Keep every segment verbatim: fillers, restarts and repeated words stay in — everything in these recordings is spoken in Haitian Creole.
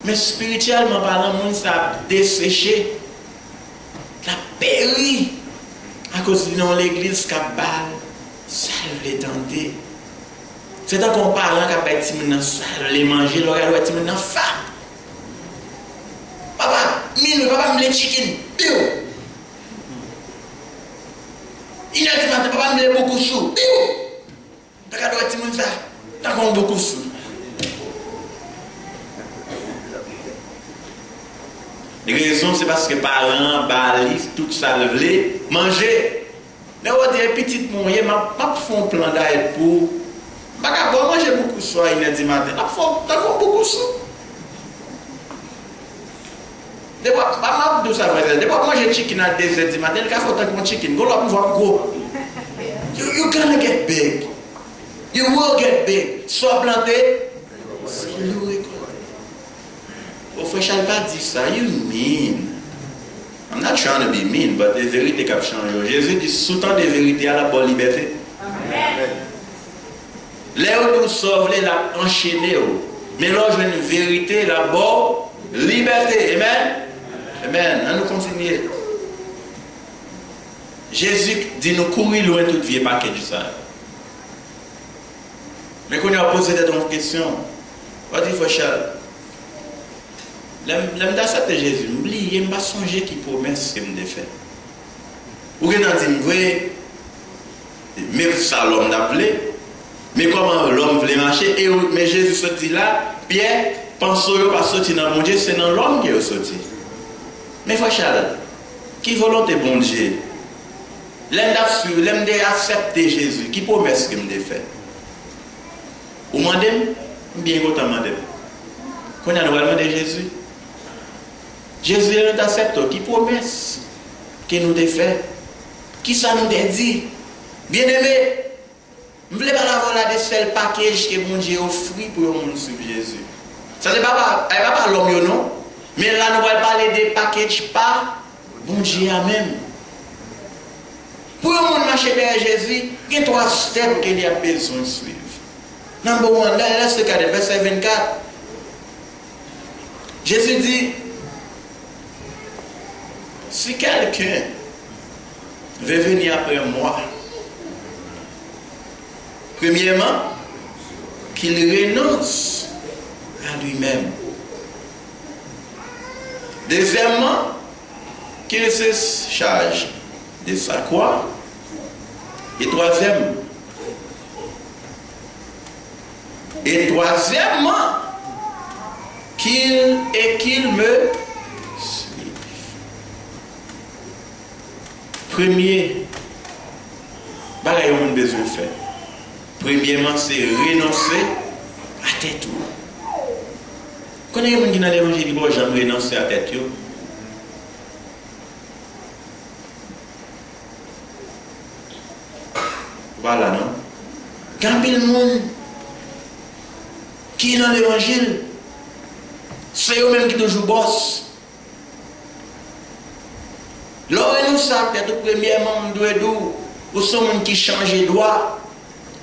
Men espirityèlman palan, moun sa ap deseche, l ap peri akoz li nan yon legliz k ap ba l sa l vle tande. Se tankou yon paran k ap bay timoun nan sa l vle manje, lè w gade w wè timoun nan fab. Papa, minwi, papa, m vle chicken. Biw! Inè di maten, papa, m vle boukoussou. Biw! Gade wè timoun sa, tankou yon boukoussou. Rezon se paske paran an ba li tout sa l vle manje. Lè w di e pitit mwen w ye, m ap, m ap fè yon plan dayèt pou ou. M pa ka ba w manje boukoussou a inè di maten. M ap fè w tankou yon boukoussou. Depi w ap, m ap di w sa vrè, depi w ap manje chicken a dezè di maten, li ka fè w tankou yon chicken. Gon lòt mouvan ap gwo. You, you gonna get big. You will get big. Sa w plante, se li w rekòlte. O frè Chal pa di sa, you mean. I'm not trying to be mean, but e verite k ap chanje w. Jezi di, si w tande verite a, l ap ba w libète. Amen. Lè yo di w sa w vle, l ap anchene w. Men lè w jwenn verite, l ap ba w libète. Amen? Amen. Ann nou kontinye. Jezi di nou kouri lwen tout vye pakèj sa yo. Men kounye a w poze tèt ou yon kesyon. W a di, frè Chal, lè m, lè m te aksepte Jezi, m bliye, m pa sonje ki pwomès ke m te fè. Ou gentan di m vre, men sa lòm t ap vle, men kòman lòm vle mache, e ou, men Jezi sot di la, Pyè, panse w yo pa soti nan Bondye, se nan lòm ke yo soti. Men frè Chal, ki volonte Bondye? Lè m t ap swiv, lè m te aksepte Jezi, ki pwomès ke m te fè? Ou mande m, m byen kontan mande m. Kounye a nou pral mande Jezi. Jezi, lè nou t aksepte w, ki pwomès ke nou te fè? Kisa nou te di? Byeneme, m vle pale avè w la de sèl pakèj ke Bondye ofri pou yon moun swiv Jezi. Sa se pa pa, e pa pa lòm yo non. Men la nou pral pale de pakèj pa Bondye a menm. Pou yon moun mache dèyè Jezi, gen twa stèp ke li ap bezwen swiv. Number one, lè, lè se gade vèsè vennkat. Jezi di, si quelqu'un veut venir après moi, premièrement, qu'il renonce à lui-même. Deuxièmement, qu'il se charge de sa croix. Et troisième, et troisièmement, qu'il, et qu'il me suive. Premye bagay yon moun bezwen fè, premyèman, se renonse a tèt ou. Konnen gen moun ki nan levanjil ki poko janm renonse a tèt yo. Vwala non. Gen anpil moun ki nan levanjil, se yo menm ki toujou bòs. Lè w renonse a tèt ou, premyèman, m dwe di w, ou se yon moun ki chanje dwa.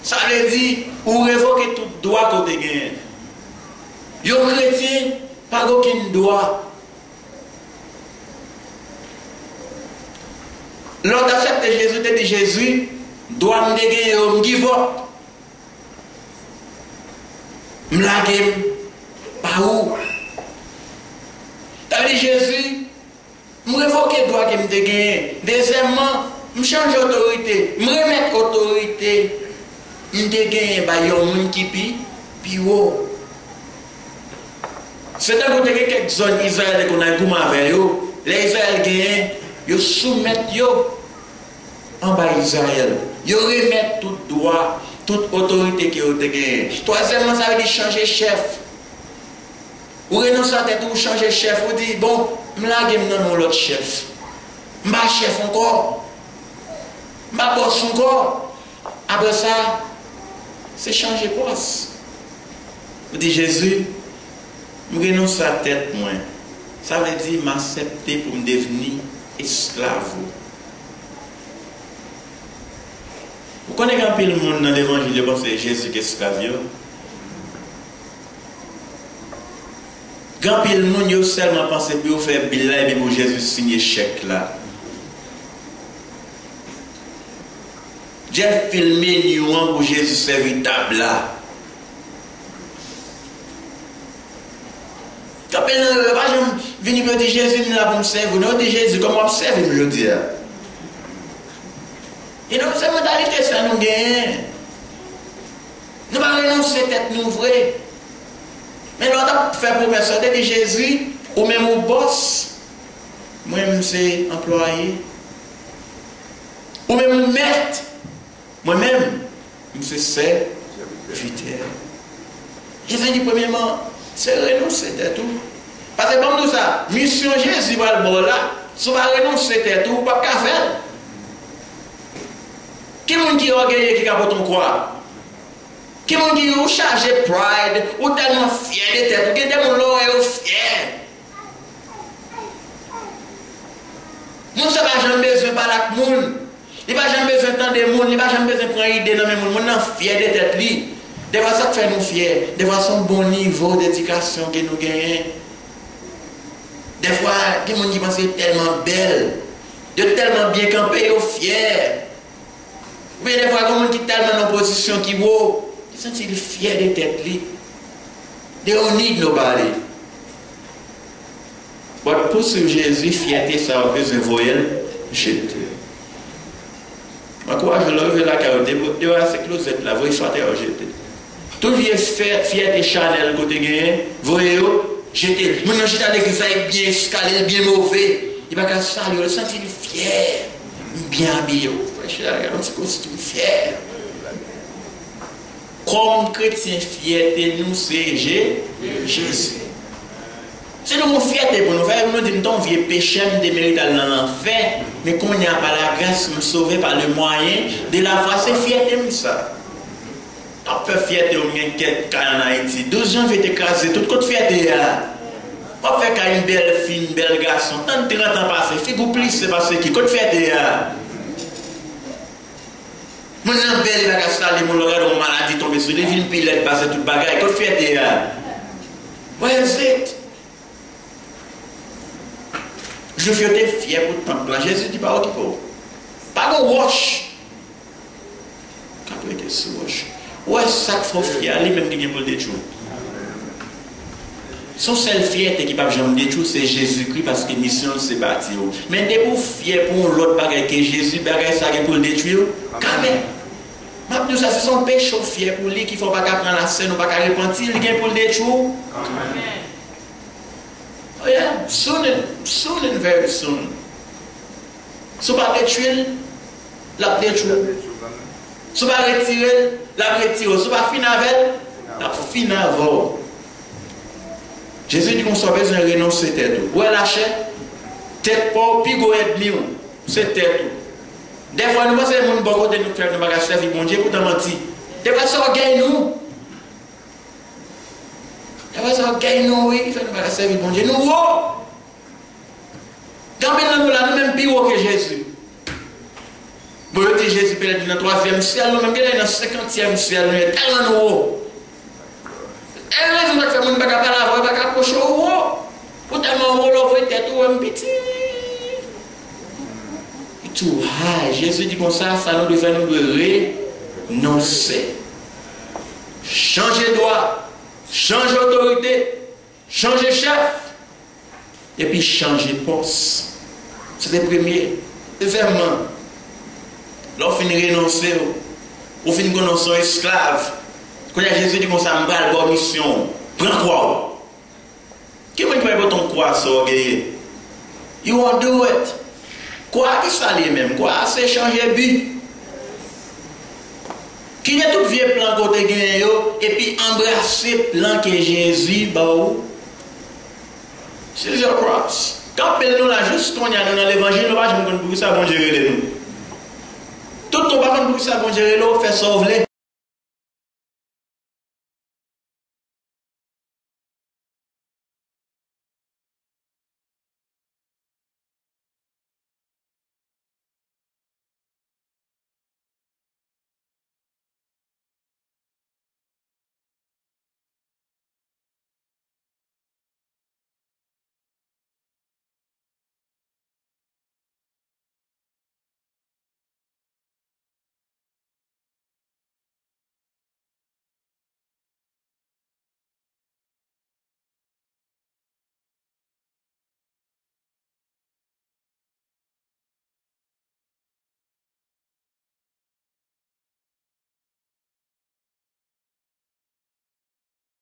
Sa vle di, ou revoke tout dwa ke w te genyen. Yon kretyen pa gen okenn dwa. Lè w t aksepte Jezi, w te di, Jezi, dwa m te genyen yo, m give up. M lage m ba ou. Sa vle di, Jezi, m revoke dwa ke m te genyen. Dezyèmman, m chanje otorite. M remèt otorite m te genyen bay yon moun ki pi, pi wo. Se tankou te gen kèk zòn Izrayèl te konn al goumen avè yo. Lè Izrayèl genyen, yo soumèt yo anba Izrayèl. Yo remèt tout dwa, tout otorite ke yo te genyen. Twazyèmman, sa vle di chanje chèf. Ou renonse a tèt ou, ou chanje chèf, ou di, bon, m lage m nan men yon lòt chèf. M pa chèf ankò. M pa bòs ankò. Apre sa, se chanje pòs. Ou di, Jezi, m renonse a tèt mwen. Sa vle di m aksepte pou m devni esklav ou. Ou konnen gen anpil moun nan levanjil yo panse Jezi k esklav yo. Gen anpil moun, yo sèlman panse pou yo fè bil la epi pou Jezi siyen chèk la. Jeff filme nou an pou Jezi sèvi tab la. Gen anpil nan yo, yo pa janm vini pou yo di, "Jezi, m la pou m sèvi w." Non, yo di, "Jezi, kòman w ap sèvi m jodi a?" E donk, se mantalite sa nou genyen. Nou pa renonse tèt nou vre. Men lè w t ap fè pwomès la, w te di, "Jezi, ou menm ou bòs, mwen m se anplwaye. Ou menm ou mèt, mwen menm m se sèvitè." Jezi di, premyèman, se renonse tèt ou. Paske ban m di w sa, misyon Jezi pral ba w la, si w pa renonse tèt ou, ou p ap ka fè l. Ki moun ki ògeye ki ka pote yon kwa? Ki moun ki ou chaje pride, ou tèlman fyè de tèt ou, gen de moun lè w wè yo fyè. Moun sa pa janm bezwen pale ak moun. Li pa janm bezwen tande moun, li pa janm bezwen pran ide nan men moun. Moun nan fyè de tèt li. Defwa sa k fè nou fyè, defwa se yon bon nivo dedikasyon ke nou genyen. Defwa gen moun ki panse yo tèlman bèl, yo tèlman byen kanpe, yo fyè. Oubyen defwa gen moun ki tèlman nan yon pozisyon ki wo, li santi l fyè de tèt li. They don't need nobody. But pou swiv Jezi, fyète sa yo bezwen voye l jete. M ankouraje w, lè w rive lakay ou, de-, debarase klozèt la, voye sa atè yo jete. Tout vye fè-, fyète chanèl kote genyen, voye yo jete. Moun nan chita legliz la, li byen eskale, li byen move. Li pa ka salye w, li santi l fyè. Li byen abiye. Ou frè chita, gade yon ti kostim, fyè. Kòm kretyen, fyète nou se Je-, Jezi. Si nou gon fyète pou nou fè, nou di, "M te yon vye pechè, m te merite al nan lanfè, men kounye a, pa lagras, m sove pa le mwayen de lafwa." Se fyète m sa. W ap fè fyète w gen kèk kay ann Ayiti. Douz janvye te kraze tout, kot fyète a? W ap fè kay yon bèl fi, yon bèl gason. Tann trant an pase, figi w plise pase ki, kot fyète a? Moun nan bèl, li pa ka salye moun, lè w gade yon maladi tonbe sou li, li vin pi lèd pase tout bagay. Kot fyète a? Where is it? Jwif yo te fyè pou tanp lan. Jezi di, "Pa okipe w." Pa gon wòch k ap rete sou wòch. Ou wè sa k fè w fyè a, li menm ki gen pou l detwi w. Se yon sèl fyète ki p ap janm detwi w, se Jezikri, paske misyon l se bati w. Men depi w fyè pou yon lòt bagay ke Jezi, bagay sa gen pou l detwi w kanmenm. M ap di w sa, si se yon peche w fyè pou li, ki fè w pa ka pran lasèn, ou pa ka repanti, li gen pou l detwi w kanmenm. Oh yeah, soon and, soon and very soon. Si w pa detwi l, l ap detwi w. Si w pa retire l, l ap retire w. Si w pa fin avè l, l ap fin avè w. Jezi di konsa, w bezwen renonse tèt ou. Ou wè lachè? Tèt pa w pi gwo ènmi w, se tèt ou. Dèfwa, nou panse moun bò kote nou k fè nou pa ka sèvi Bondye, poutan manti. Dèfwa, se ògèy nou. Dèfwa, se ògèy nou, wi, ki fè nou pa ka sèvi Bondye. Nou wo. Gen anpil nan nou la, nou menm pi wo ke Jezi. Bon, yo di Jezi petèt li nan twazyèm syèl, nou menm genlè nan senkantyèm syèl, nou ye tèlman nou wo. E rezon sa k fè moun pa ka pale avè w, pa ka pwoche w, ou wo. Ou tèlman wo, lè w voye tèt ou, ou wè m piti. You too high. Jezi di konsa, sa nou dwe fè, nou dwe renonse. Chanje dwa, chanje otorite, chanje chèf, epi chanje pòs. Se te premye. Dezyèmman, lè w fin renonse, ou, ou fin konnen w se yon esklav. Kounye a, Jezi di konsa, "M pral ba w misyon. Pran kwa w." Ki moun ki pral pote yon kwa sou ògeye? You won't do it. Kwa a, ki sa l ye menm? Kwa a se chanje bi. Kite tout vye plan ke w te genyen yo, epi anbrase plan ke Jezi ba w. Seize your cross. Gen anpil nou la, jis kounye a nou nan levanjil, nou pa janm konn poukisa Bondye rele nou. Tout tan w pa konn poukisa Bondye rele w, fè sa w vle.